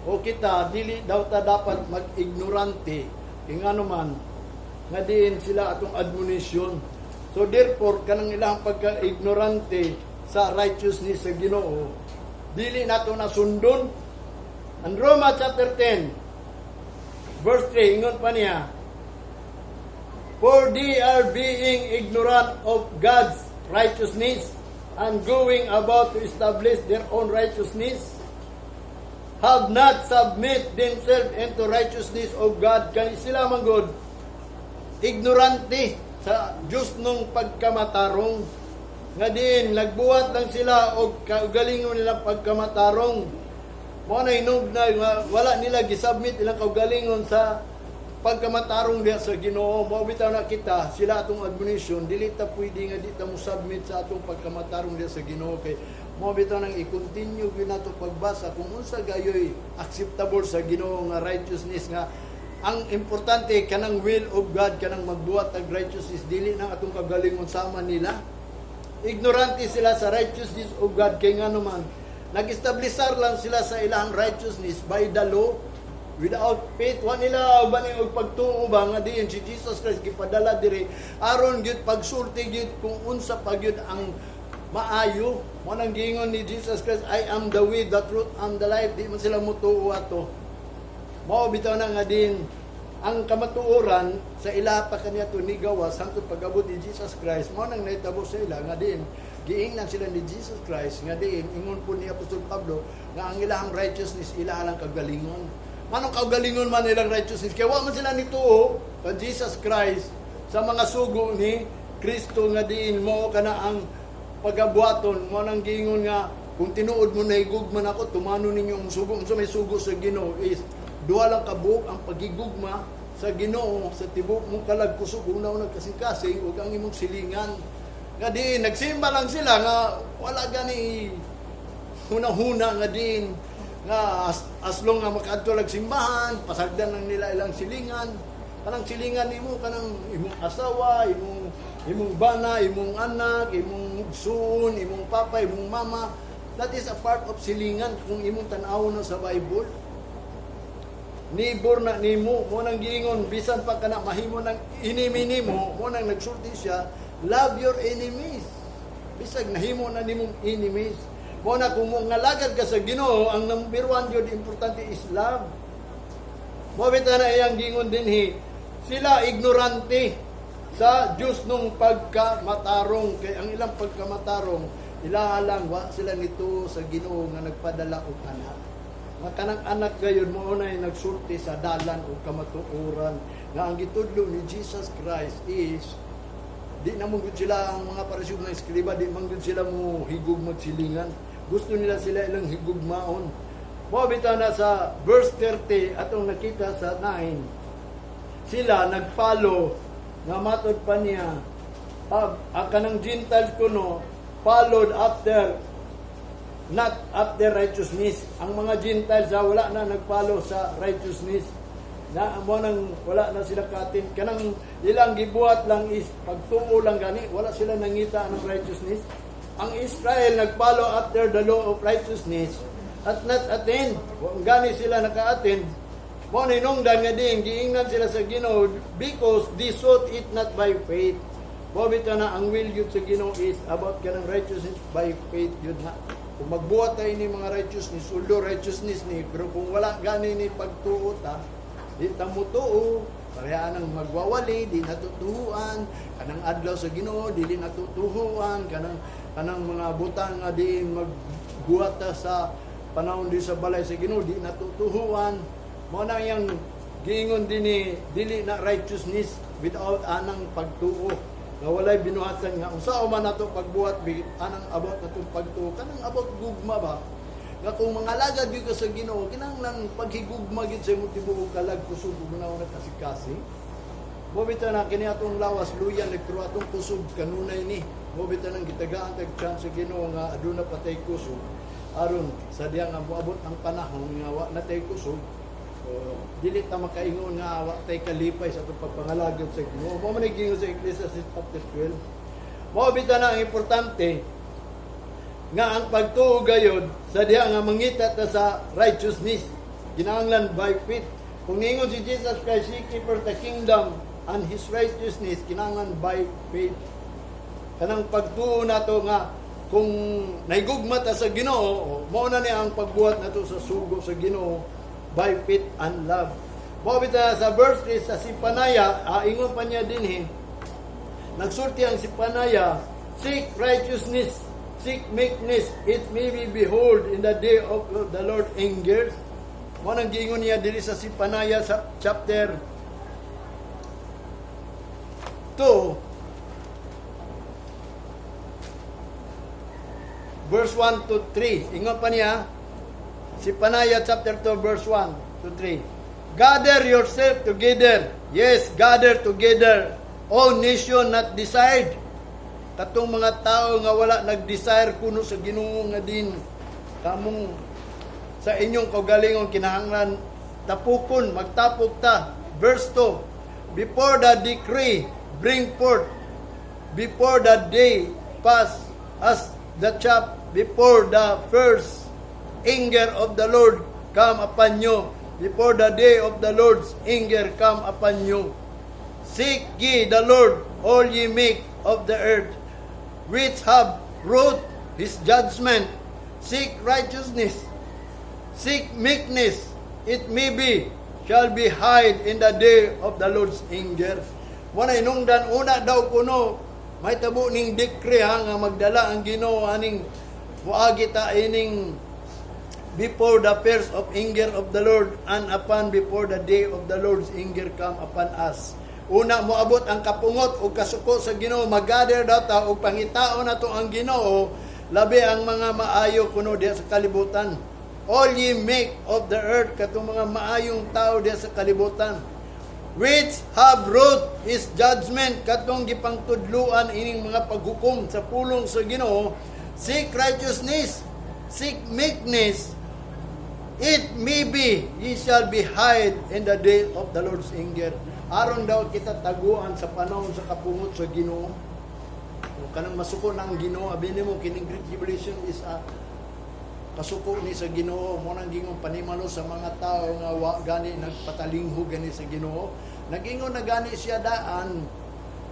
A: O kita, dili daw ta dapat mag-ignorante, kay ngano man nga diin sila atong admonition. So therefore, kanang ilang pagka-ignorante sa righteousness sa Ginoo, dili nato nasundon. Ang Roma chapter 10 verse 3, ingon pa niya, "For they are being ignorant of God's righteousness and going about to establish their own righteousness, have not submit themselves into righteousness of God." Kay sila man gud ignorante sa Diyos nung pagkamatarong. Nga din, nagbuhat lang sila og kaugalingon nila pagkamatarong. Mao na hinog na nga wala nila gisubmit ilang kaugalingon sa pagkamatarong diha sa Ginoo. Mao bitaw na kita, sila atong admonition, dili ta pwede nga di ta mo submit sa atong pagkamatarong diha sa Ginoo, kay mao bitaw nang i-continue gyud nato pagbasa kung unsa gayoy acceptable sa Ginoo nga righteousness, nga ang importante kanang will of God, kanang magbuhat og righteousness, dili nang atong kagalingon sama nila. Ignorante sila sa righteousness of God, kay ngano man nag-establisar lang sila sa ilang righteousness by the law without faith. Wa nila uban og pagtuo ba nga diin si Jesus Christ gipadala diri aron gyud pagsulti gyud kung unsa pa gyud ang maayo. Mo nang giingon ni Jesus Christ, "I am the way, the truth and the life." Di man sila mutuo ato. Mao bitaw na nga din ang kamatuoran sa ila pa kaniya to nigawas hangtod pag-abot ni Jesus Christ. Mao nang nahitabo sa ila nga din giingnan sila ni Jesus Christ nga diin ingon po ni Apostol Pablo nga ang ilahang righteousness ila lang kagalingon. Manong kaugalingon man ilang righteousness, kay wa man sila nituo kay Jesus Christ, sa mga sugo ni Kristo nga diin mo kana ang pagabuhaton. Mo nang giingon nga kung tinuod mo na higugma nako, tumano ninyo ang sugo. Unsa may sugo sa Ginoo is duha lang kabuok: ang pagigugma sa Ginoo sa tibok mong kalag, kusog, una-una, kasing-kasing, ug ang imong silingan. Nga diin nagsimba lang sila nga wala gani huna-huna, nga diin nga as long nga makaadto lag simbahan, pasagdan lang nila ilang silingan. Kanang silingan nimo, kanang imong asawa, imong bana, imong anak, imong igsuon, imong papa, imong mama, that is a part of silingan kung imong tan-awon na sa Bible. Neighbor na nimo. Mo nang giingon, bisan pa kana mahimo ng enemy nimo, mo nang nagsulti siya, "Love your enemies," bisag nahimo na nimong enemies. Mo na kung mo ngalagad ka sa Ginoo, ang number one gyud importante is love. Mo bitaw na iyang gingon dinhi, sila ignorante sa Diyos nung pagkamatarong, kay ang ilang pagkamatarong ilaha lang, wa sila nito sa Ginoo nga nagpadala og anak. Nga kanang anak gayon mao na nagsulti sa dalan o kamatuoran nga ang gitudlo ni Jesus Christ is di na mo gud sila, ang mga Pariseo, mga eskriba, di man gud sila mo higog magsilingan. Gusto nila sila ilang higugmaon. Mao bitaw na sa verse 30 atong nakita sa 9, sila nagfollow nga matod pa niya ang kanang Gentiles kuno followed after, not after righteousness. Ang mga Gentiles ha, wala na nagfollow sa righteousness na mo nang wala na sila katin kanang ilang gibuhat lang is pagtuo lang, gani wala sila nangita ng righteousness. Ang Israel nagfollow after the law of righteousness at not attend. Gani sila naka-attend mo ninungdan nga din giingnan sila sa Ginoo because they sought it not by faith. Mao bitaw na ang will yun sa Ginoo is about kanang righteousness by faith yun na. Kung magbuhat tayo ni mga righteousness, although righteousness ni, pero kung wala gani ni pagtuo ta, di ta mutuo, pareha nang magwawali, di natutuhuan, kanang adlaw sa Ginoo, dili natutuhuan, kanang mga butang nga di magbuhat ta sa panahon di sa balay sa Ginoo, di natutuhuan. Mao na yang giingon din ni dili na righteousness without anang pagtuo nga walay binuhatan nga unsa man nato pagbuhat anang about natong pagtuo, kanang about gugma ba nga kung mangalagad gyud ka sa Ginoo, kinahanglan paghigugma gyud sa imong tibuok kalag, kusog ug na kasing-kasing. Mao bitaw na kini atong lawas luyan pero atong kusog kanunay ni. Mao bitaw nang gitagaan tag chance sa Ginoo nga aduna pa tay kusog aron sa diya nga moabot ang panahon nga wa na tay kusog, so, dili ta makaingon nga wa tay kalipay sa atong pagpangalagad sa Ginoo. Mao man giingon sa Ecclesiastes chapter 12. Mao bitaw na ang importante nga ang pagtuo gayod sa diha nga mangita ta sa righteousness kinahanglan by faith. Kung ningon si Jesus Christ, "Seek ye first the kingdom and His righteousness," kinahanglan by faith. Kanang pagtuo nato nga kung nahigugma ta sa Ginoo, mao na niya ang pagbuhat nato sa sugo sa Ginoo by faith and love. Mao bitaw sa verse 3 sa Zephaniah, ingon pa niya dinhi, nagsulti ang Zephaniah, "Seek righteousness, seek meekness, it may be behold in the day of the Lord anger." Mao nang giingon niya diri sa Zephaniah sa chapter 2 verse 1 to 3. Ingon pa niya, Zephaniah chapter 2 verse 1 to 3. "Gather yourself together. Yes, gather together, all nation not desired." Katong mga tao nga wala nag-desire kuno sa Ginoo nga din kamong sa inyong kaugalingon kinahanglan tapukon, magtapok ta. Verse 2. "Before the decree bring forth, before the day pass as the chaff, before the fierce anger of the Lord come upon you, before the day of the Lord's anger come upon you. Seek ye the Lord, all ye meek of the earth, which have wrought His judgment. Seek righteousness, seek meekness, it may be, shall be hid in the day of the Lord's anger." Wala inungdan una daw kuno may tabo ning decree ha, nga magdala ang Ginoo aning muagi ta ining before the fierce of anger of the Lord and upon before the day of the Lord's anger come upon us. Una moabot ang kapungot o kasuko sa Ginoo, mag-gather daw ta og pangitaon nato ang Ginoo, labi ang mga maayo kuno diha sa kalibutan. "All ye meek of the earth," katong mga maayong tao diha sa kalibutan. "Which have wrought His judgment," katong gipangtudluan ining mga paghukom sa pulong sa Ginoo, "seek righteousness, seek meekness, it may be ye shall be hid in the day of the Lord's anger." Aron daw kita taguan sa panahon sa kapungot sa Ginoo. Kung kanang masuko na ang Ginoo, abi nimo kining Great Tribulation is a kasuko ni sa Ginoo. Mo nang gingon panimalo sa mga tao nga wa gani nagpatalingho gani sa Ginoo. Nagingon na gani siya daan,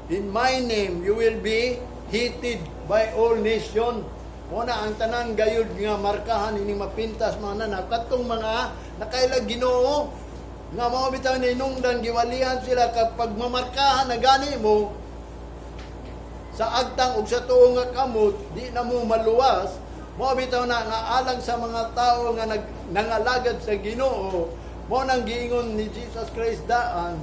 A: "In my name you will be hated by all nation." Mo na ang tanan gayud nga markahan ining mapintas mga nanak katong mga nakailag Ginoo nga mao bitaw ni inungdan giwalihan sila kapag mamarkahan na gani mo sa agtang ug sa tuo nga kamot, di na mo maluwas. Mao bitaw na nga alang sa mga tao nga nangalagad sa Ginoo, mao nang giingon ni Jesus Christ daan,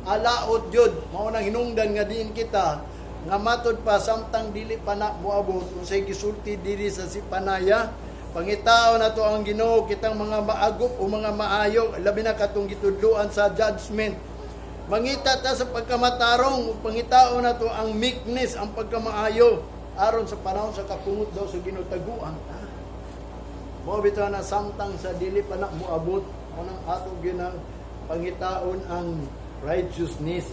A: alaot jud. Mao nang hinungdan nga diin kita nga matud pa samtang dili pa na moabot, unsay gisulti diri sa Zephaniah, pangitaon nato ang Ginoo, kitang mga maagop o mga maayo, labi na katong gitudloan sa judgment. Mangita ta sa pagkamatarong ug pangitaon nato ang meekness, ang pagkamaayo, aron sa panahon sa kapungot daw sa Ginoo, taguan ta. Mao bitaw na samtang sa dili pa na moabot, mao nang ato ginang pangitaon ang righteousness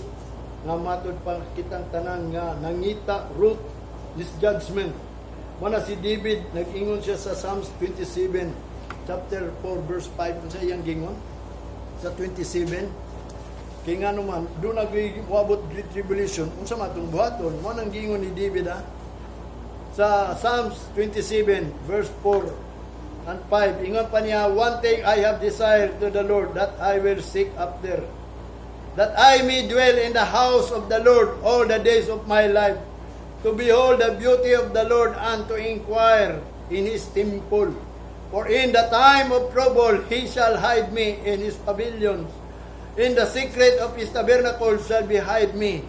A: nga matud pa kitang tanan nga nangita root is judgment. Mao na si David, nag-ingon siya sa Psalms 27 chapter 4 verse 5. Unsa iyang gingon sa 27? Kay nga naman doon nag-moabot great tribulation, unsa man atong buhaton? Mao nang gingon ni David sa Psalms 27 verse 4 and 5. Ingon pa niya, "One thing I have desired to the Lord, that I will seek after, that I may dwell in the house of the Lord all the days of my life, to behold the beauty of the Lord and to inquire in His temple. For in the time of trouble He shall hide me in His pavilions. In the secret of His tabernacle shall He hide me.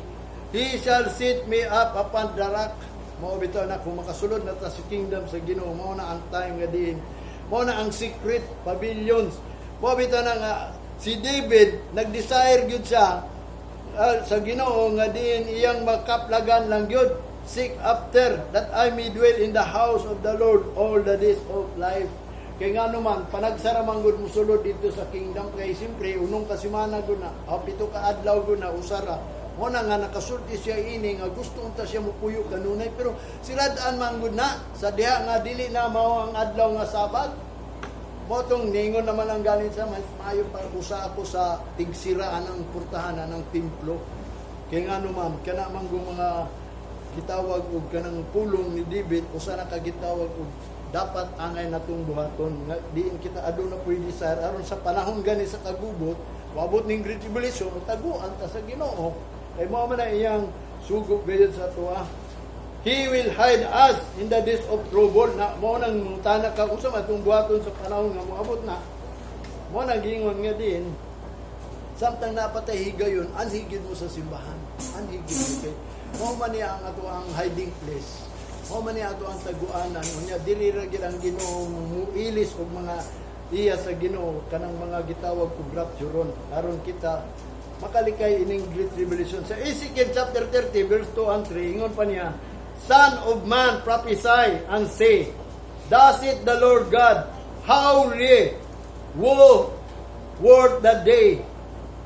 A: He shall set me up upon the rock." Mao bitaw na kung makasulod na ta sa kingdom sa Ginoo, mao na ang time nga diin. Mao na ang secret pavilions. Mao bitaw na nga si David nag-desire gyud siya sa Ginoo nga diin iyang makaplagan lang gyud. "Seek after that I may dwell in the house of the Lord all the days of life." Kay nga naman, panagsara man gud musulod dito sa kingdom kay siyempre unong ka semana gud na, o 7 ka adlaw gud na, usara. Mo na nga nakasulti siya ini nga gusto unta siya mupuyo kanunay, pero siradaan man gud na sa diha nga dili na mao ang adlaw nga Sabat. Mo tong ningon naman ang galing sa mas maayo pa usa ako sa tigsiraan ang purtahan ng templo. Kay nga naman kana man gung mga gitawag og kanang pulong ni David, usa na ka gitawag og dapat angay natong buhaton nga diin kita aduna puy desire aron sa panahon gani sa kagubot, moabot ning great tribulation, taguan ta sa Ginoo kay mao man na iyang sugo gayud sa tuwa. He will hide us in the days of trouble. Na mao nang mutana ka unsa man itong buhaton sa panahon nga moabot na. Mao nang giingon nga din samtang napatay higayon, anhigid mo sa simbahan. Anhigid mo kay mao man niya ang ato ang hiding place. Mao man niya ato ang taguanan. Unya diri ra gid ang Ginoo muilis og mga iya sa Ginoo, kanang mga gitawag og rapturon, aron kita makalikay ining great tribulation. Sa Ezekiel chapter 30 verse 2 and 3, ingon pa niya, "Son of man, prophesy and say, Thus saith the Lord God, Howl ye, woe worth the day,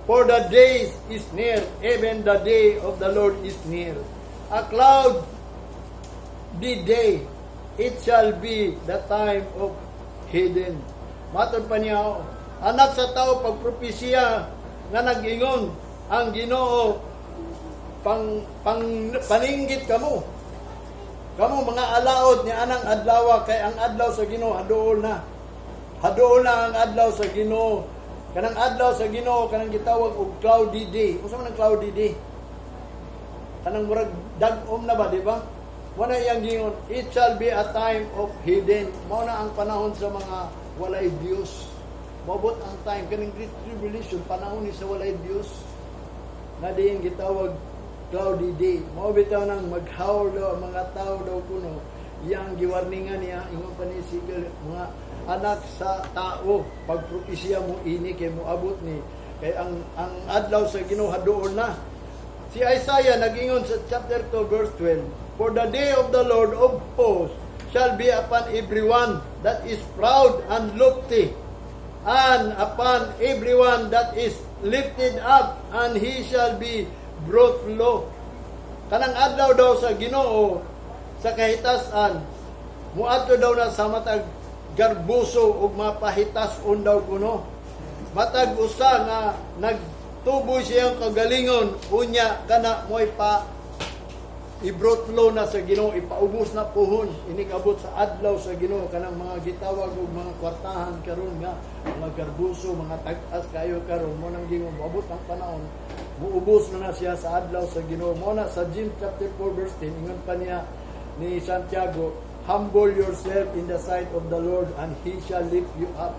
A: for the days is near, even the day of the Lord is near. A cloud the day, it shall be the time of hidden." Matod pa niya, "Anak sa tao, pagpropesiya nga nag-ingon ang Ginoo, pang, pang paninggit kamo. Kamo mga alaot ni anang adlaw, kay ang adlaw sa Ginoo haduol na. Haduol na ang adlaw sa Ginoo." Kanang adlaw sa Ginoo, kanang gitawag og cloudy day. Unsa man ang cloudy day? Kanang murag dag-om na ba, di ba? Mao na iyang gingon, "It shall be a time of hidden." Mao na ang panahon sa mga walay Dios. Moabot ang time kaning great tribulation, panahon ni sa walay Dios. Na diin gitawag cloudy day. Mao bitaw nang maghawl daw ang mga tao daw kuno. Iyang giwarningan niya, ingon pa ni Ezekiel, "Mga anak sa tao, pagpropesiya mo ini kay moabot ni, kay ang adlaw sa Ginoo haduol na." Si Isaiah nagingon sa chapter 2 verse 12, "For the day of the Lord of hosts shall be upon everyone that is proud and lofty, and upon everyone that is lifted up, and he shall be brought low." Kanang adlaw daw sa Ginoo sa kahitasan, muadto daw na sa matag garbuso ug mapahitas-on daw kuno. Matag usa nga nagtuboy siyang kagalingon, unya kana mo'y pa i-brought low na sa Ginoo, ipaubos na puhon inikabot sa adlaw sa Ginoo. Kanang mga gitawag og mga kwartahan karon nga mga garbuso, mga tag-as kayo karon, mo nang gingon moabot ang panahon, muubos na na siya sa adlaw sa Ginoo. Mo na sa James chapter 4 verse 10, ingon pa niya ni Santiago, Humble yourself in the sight of the Lord and He shall lift you up.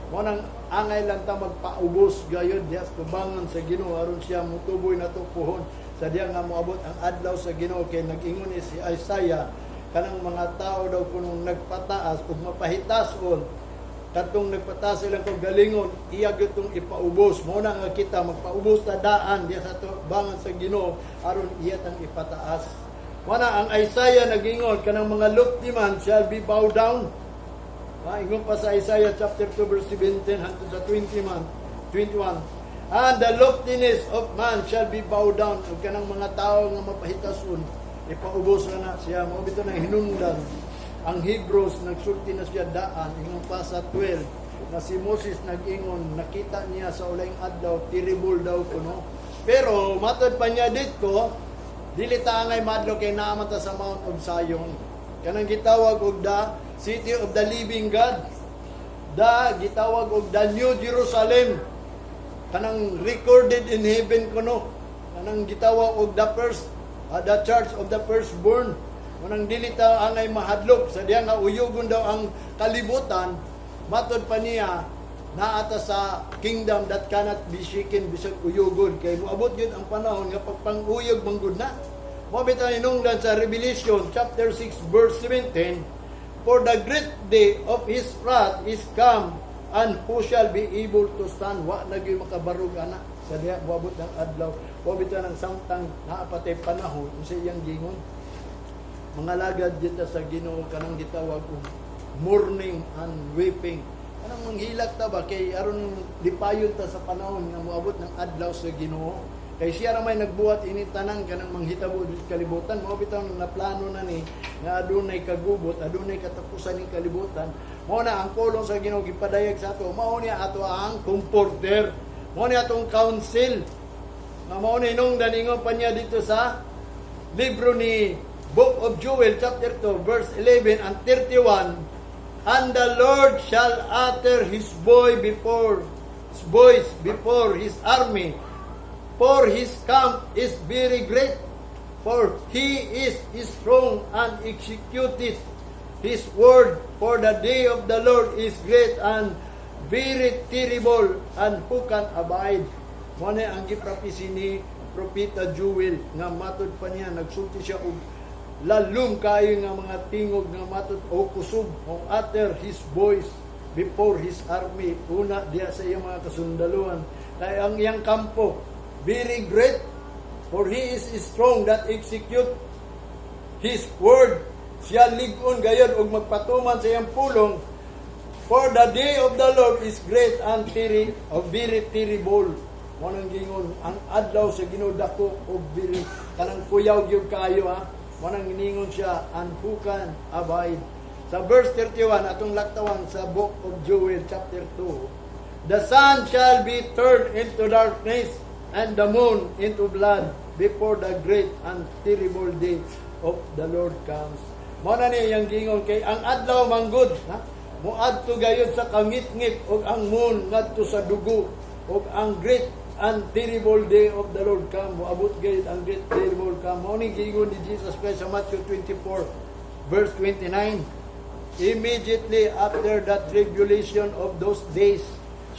A: Mao nang angay lang ta magpaubos gayod diha sa tubangan sa Ginoo aron siya mutuboy nato puhon sa diya nga moabot ang adlaw sa Ginoo, kay nag-ingon ni si Isaiah, kanang mga tao daw kunong nagpataas ug mapahitason, katong nagpataas ilang kaugalingon, iya gyud tong ipaubos. Mao na nga kita magpaubos ta daan diha sa tubangan sa Ginoo aron iya tang ipataas. Mao na ang Isaiah nagingon, kanang mga lofty man shall be bowed down. Ingon pa sa Isaiah chapter 2 verse 17 hangtod sa 20 man, 21. And the loftiness of man shall be bowed down. Ug kanang mga tao nga mapahitason, ipaubos na na siya. Mao bitaw na hinungdan. Ang Hebrews nagsulti na siya daan, ingon pa sa 12 na si Moses nag-ingon, nakita niya sa ulaing adlaw, terrible daw kuno. Pero matod pa niya dito, dili ta angay madlo kay naa man ta sa Mount of Zion. Kanang gitawag og the city of the living God. The gitawag og the New Jerusalem. Kanang recorded in heaven kuno. Kanang gitawag og the church of the firstborn. Kanang dili ta angay mahadlok sa diya nga uyugon daw ang kalibutan. Matod pa niya, naa ta sa kingdom that cannot be shaken bisag uyugon, kay moabot yun ang panahon nga pagpang-uyog manggod na. Mao bitaw hinungdan sa Revelation chapter 6 verse 17, "For the great day of His wrath is come, and who shall be able to stand?" Wa na gyud makabarog ana sa diha moabot ng adlaw. Mao bitaw nang samtang naa pa tay panahon, unsa iyang gingon, mga lagad dito sa Ginoo, kanang gitawag og mourning and weeping, kanang manghilak ta ba kay aron lipayon ta sa panahon nga moabot ng adlaw sa Ginoo, kay siya ra may nagbuhat ini tanan kanang manghitabo sa kalibutan. Mao bitaw na plano na ni nga adunay kagubot, adunay katapusan ning kalibutan. Mao na ang pulong sa Ginoo gipadayag sa ato, mao niya ato ang comforter, mao niya atong counsel nga mao ni nung daningon pa niya dito sa libro ni Book of Joel chapter 2 verse 11 and 31, "And the Lord shall utter his voice before His army, for His camp is very great, for He is strong and executeth His word, for the day of the Lord is great and very terrible, and who can abide?" Mao na ang gipropesy ni Propeta Joel nga matod pa niya, nagsulti siya og lalom kayo nga mga tingog nga matod o kusog o utter His voice before His army, una diya sa iyang mga kasundaluhan, kay ang iyang kampo very great, for He is strong that execute His word. Siya lig-on gayod og magpatuman sa iyang pulong, for the day of the Lord is great and of very terrible. Mao nang gingon ang adlaw sa Ginoo dako og very kanang kuyaw gyud kaayo ha. Mao nang giningon siya, "And who can abide?" Sa verse 31 atong laktawan sa Book of Joel chapter 2, "The sun shall be turned into darkness and the moon into blood before the great and terrible day of the Lord comes." Mao na ni iyang gingon kay ang adlaw manggod ha moadto gayud sa kangitngit ug ang moon ngadto sa dugo ug ang great and terrible day of the Lord come. Moabot gayud ang great terrible come. Mao ni giingon ni Jesus Christ sa Matthew 24 verse 29, "Immediately after the tribulation of those days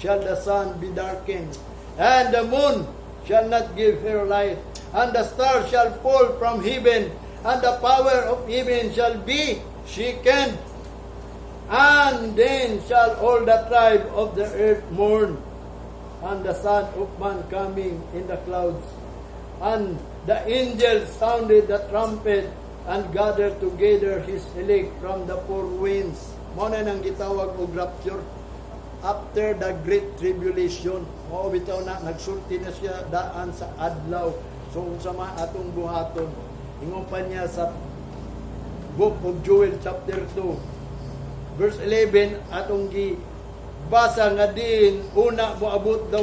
A: shall the sun be darkened, and the moon shall not give her light, and the stars shall fall from heaven, and the power of heaven shall be shaken. And then shall all the tribe of the earth mourn, and the Son of Man coming in the clouds. And the angel sounded the trumpet and gathered together his elect from the four winds." Mao na nang gitawag og rapture after the great tribulation. Mao bitaw na nagsulti na siya daan sa adlaw. So unsa man atong buhaton? Ingon pa niya sa Book of Joel chapter 2 verse 11 atong gi basa nga din una moabot daw